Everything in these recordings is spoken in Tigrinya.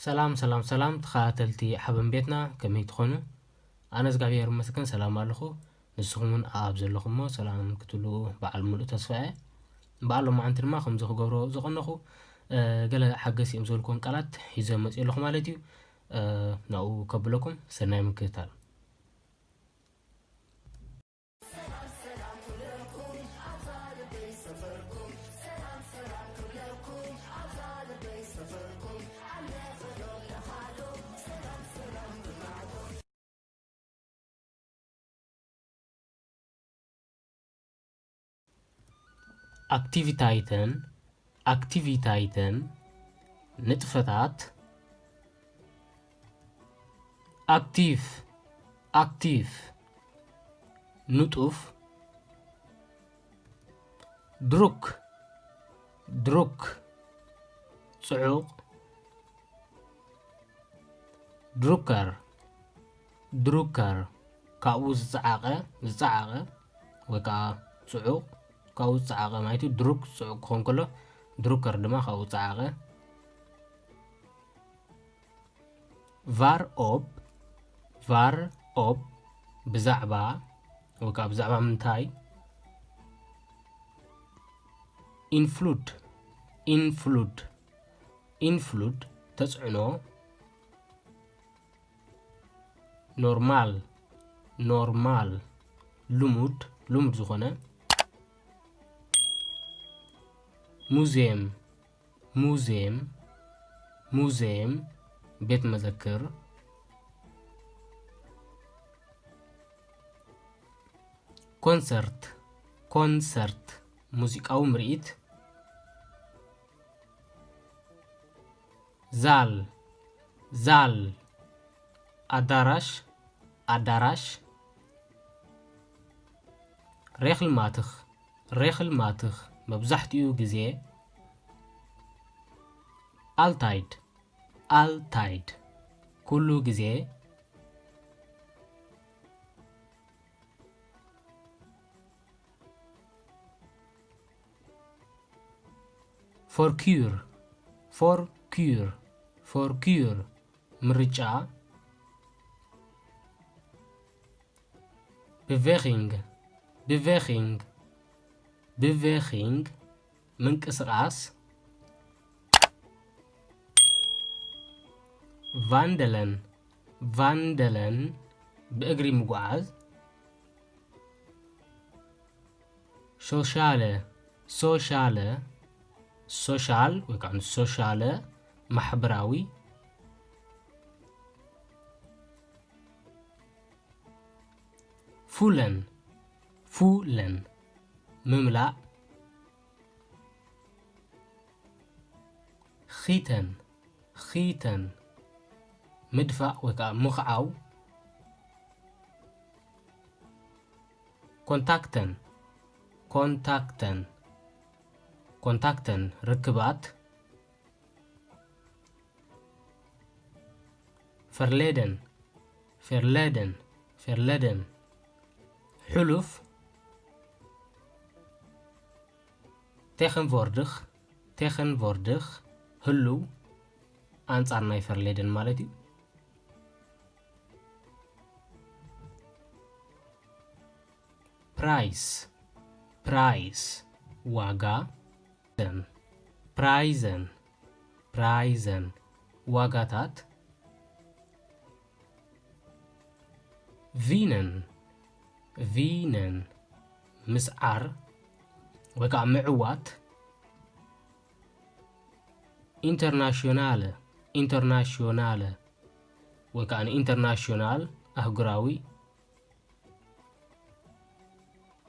ሰላም ሰላም ሰላም ተኸታተልቲ ሓበን ቤትና፣ ከመይ ትኾኑ? ኣነ እግዚኣብሔር ይመስገን ሰላም ኣለኹ። ንስኹም እውን ኣብ ዘለኹሞ ሰላም ክትህልዉ በዓል ሙሉእ ተስፋ እየ። እምበኣር ሎማዓንቲ ድማ ከምዚ ክገብሮ ዝቐነኹ፣ እ፣ ገለ ሓገዝ እዮም ዝበልኩዎም ቃላት ሒዘ መፅእ ኣለኹ ማለት እዩ። እ፣ ናብኡ ከብለኩም፣ ሰናይ ምክትታል። Aktiviteiten, Aktiviteiten፣ ንጥፈታት። Aktiv፣ Aktiv፣ ንጡፍ። Druck፣ Druck፣ ጽዑቕ። Drucker፣ Drucker፣ ካብኡ ዝጸዓቐ፣ ዝጸዓቐ ወይ ከዓ ጽዑቕ፣ ካብኡ ዝጸዓቐ ማለት እዩ። Druck ጽዑቕ ክኸውን ከሎ፣ Drucker ድማ ካብኡ ዝጸዓቐ። Waarop፣ Waarop፣ ብዛዕባ ወይ ከዓ ብዛዕባ ምንታይ። Invloed፣ Invloed፣ Invloed፣ ተጽዕኖ። Normaal፣ Normaal፣ ልሙድ፣ ልሙድ ዝኾነ። Museum፣ Museum፣ Museum፣ ቤት መዘክር። Concert፣ Concert፣ ሙዚቃዊ ምርኢት። Zaal፣ Zaal፣ ኣዳራሽ፣ ኣዳራሽ። Regelmatig፣ Regelmatig፣ መብዛሕትኡ ግዜ። Altijd፣ Altijd፣ ኩሉ ግዜ። Voorkeur፣ Voorkeur፣ Voorkeur፣ ምርጫ። Beweging፣ Beweging፣ Beweging፣ ምንቅስቓስ። Wandelen፣ Wandelen፣ ብእግሪ ምጉዓዝ። Sociale፣ Sociale፣ social ወይ ከዓ sociale፣ ማሕበራዊ። Vullen፣ Vullen፣ ምምላእ። Gieten፣ Gieten፣ ምድፋእ ወይ ከዓ ምኽዓው። Contacten፣ Contacten፣ Contacten፣ ርክባት። Verleden፣ Verleden፣ Verleden፣ ሕሉፍ። Tegenwoordig፣ Tegenwoordig፣ ህሉው፣ ኣንጻር ናይ verleden ማለት እዩ። Prijs፣ Prijs፣ ዋጋ። Prijzen፣ Prijzen፣ ዋጋታት። Winnen፣ Winnen፣ ምስዓር ወይ ከዓ ምዕዋት። Internationale፣ Internationale፣ ወይ ከዓ ንኢንተርናሽናል፣ ኣህጉራዊ።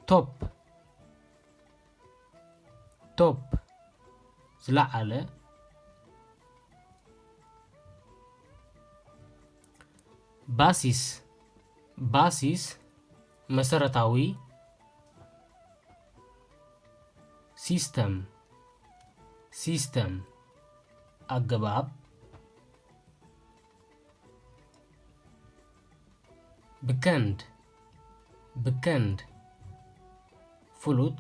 Top፣ Top፣ ዝለዓለ። Basis፣ Basis፣ መሰረታዊ። System፣ System፣ ኣገባብ። Bekend፣ Bekend፣ ፍሉጥ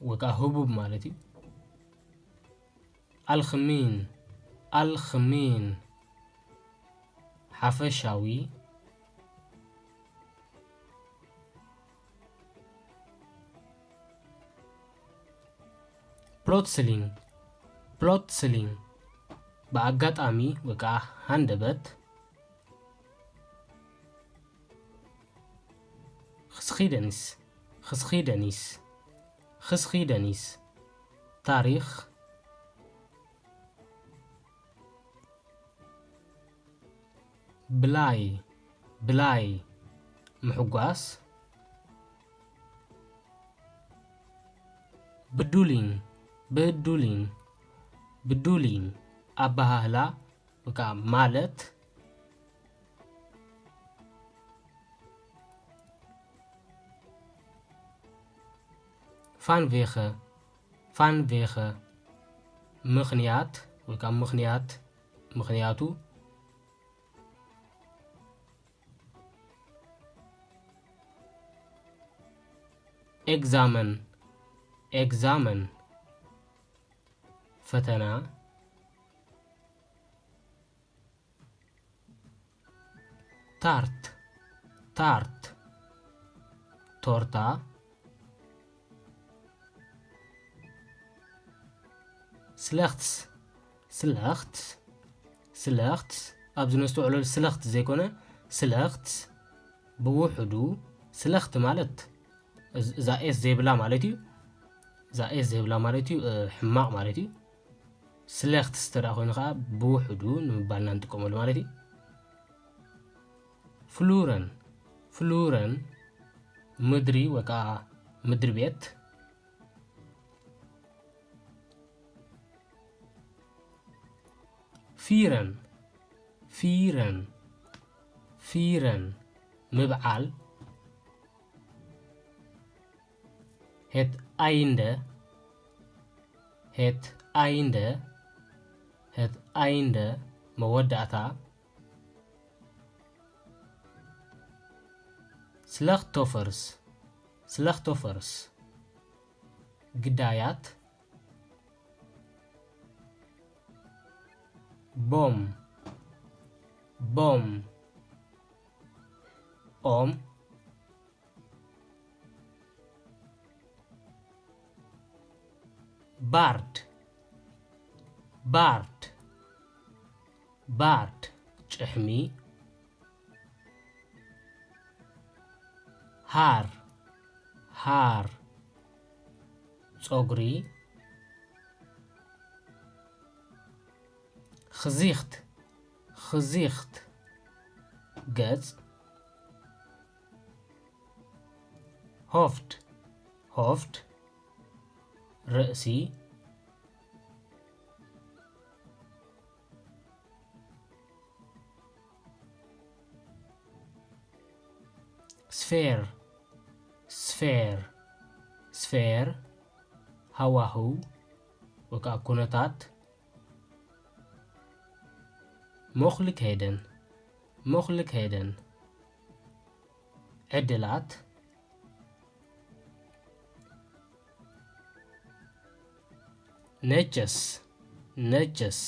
ወይ ከዓ ህቡብ ማለት እዩ። ኣልኽሚን፣ ኣልኽሚን፣ ሓፈሻዊ። ፕሎትስሊንግ፣ ፕሎትስሊንግ፣ ብኣጋጣሚ ወይ ከዓ ሃንደበት። ኽስኺደኒስ፣ ኽስኺደኒስ፣ ኽስኺደኒስ፣ ታሪኽ። ብላይ፣ ብላይ፣ ምሕጓስ። ብዱሊን፣ ብዱሊን፣ ብዱሊን፣ ኣበሃህላ ወይ ከዓ ማለት። ፋንቬኸ፣ ፋንቬኸ፣ ምኽንያት ወይ ከዓ ምኽንያት፣ ምኽንያቱ። ኤግዛመን፣ ኤግዛመን፣ ፈተና። ታርት፣ ታርት፣ ቶርታ። ስለኽትስ፣ ስለኽትስ፣ ስለኽትስ፣ ኣብዚ ነስተውዕለሉ ስለኽት ዘይኮነ፣ ስለኽትስ፣ ብውሕዱ ስለኽት ማለት እዝ-፣ እዛ ኤስ ዘይብላ ማለት እዩ። እዛ ኤስ ዘይብላ ማለት እዩ፣ እ፣ ሕማቕ ማለት እዩ። ስለኽትስ እንተ ደኣ ኮይኑ ኸዓ ብውሕዱ ንምባልና ንጥቀመሉ ማለት እዩ። ፍሉረን፣ ፍሉረን፣ ምድሪ ወይ ከዓ ምድሪ ቤት። ፊረን፣ ፊረን፣ ፊረን፣ ምብዓል። ሄት ኣይንደ፣ ሄት ኣይንደ፣ ሄት ኣይንደ፣ መወዳእታ። ስላኽቶፈርስ፣ ስላኽቶፈርስ፣ ግዳያት። ቦም፣ ቦም፣ ኦም። ባርድ፣ ባርድ፣ ባርድ፣ ጭሕሚ። ሃር፣ ሃር፣ ጸጉሪ። ኽዚኽት፣ ኽዚኽት፣ ገጽ። ሆፍት፣ ሆፍት፣ ርእሲ። ስፌር፣ ስፌር፣ ስፌር፣ ሃዋህው ወይ ከዓ ኩነታት። ሞኽልክ ሄደን፣ ሞኽልክ ሄደን፣ ዕድላት። ነጀስ፣ ነጀስ፣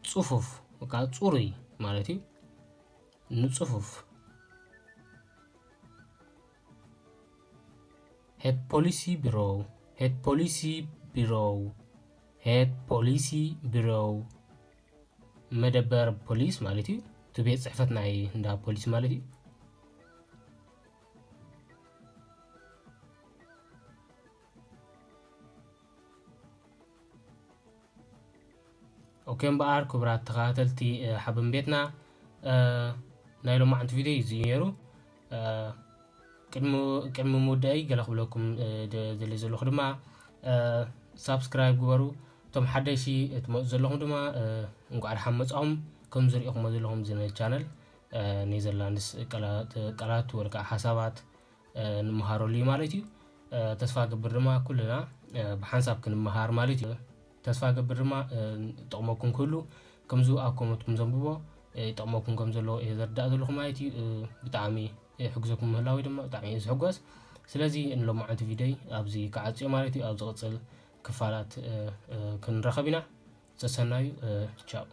ጽፉፍ ወይ ከዓ ጽሩይ ማለት እዩ። ንጽፉፍ። ሄት ፖሊሲ ቢሮ፣ ሄት ፖሊሲ ቢሮ፣ ሄት ፖሊሲ ቢሮ፣ መደበር ፖሊስ ማለት እዩ። እቲ ቤት ጽሕፈት ናይ እንዳ ፖሊስ ማለት እዩ። ኦኬ እምበኣር ክቡራት ተኸታተልቲ፣ እ፣ ሓበን ቤትና፣ እ፣ ናይ ሎማዓንቲ ቪድዮ እዩ እዚ ነይሩ። እ፣ ቅድሚ፣ ቅድሚ ምውዳእይ ገለ ክብለኩም፣ እ፣ ደ-፣ ደልየ ዘለኹ ድማ፣ እ፣ ሳብስክራይብ ግበሩ። እቶም ሓደሽቲ እትመጹ ዘለኹም ድማ፣ እ፣ እንቋዕ ደሓን መጻኹም። ከም ዝሪእኹሞ ዘለኹም እዚ ናይ ቻነል፣ እ፣ ኔዘርላንድስ ቃላት፣ ቃላት ወይ ከዓ ሓሳባት፣ እ፣ ንምሃረሉ እዩ ማለት እዩ። እ፣ ተስፋ ገብር ድማ ኩልና፣ እ፣ ብሓንሳብ ክንመሃር ማለት እዩ። ተስፋ ገብር ድማ፣ እ፣ ጥቕመኩም ክህሉ ከምዚ ኣብ ኮመንትኩም ዘንብቦ፣ እ፣ ይጠቕመኩም ከም ዘሎ እየ ዘርዳእ ዘለኹ ማለት እዩ። እ፣ ብጣዕሚ ይሕግዘኩም ምህላው ድማ ብጣዕሚ እየ ዝሕጎስ። ስለዚ ንሎማዓንቲ ቪድዮይ ኣብዚ ክዓጽዮ ማለት እዩ። ኣብ ዝቕጽል ክፋላት ክንረኸብ ኢና። ሰሰናዩ። ቻው።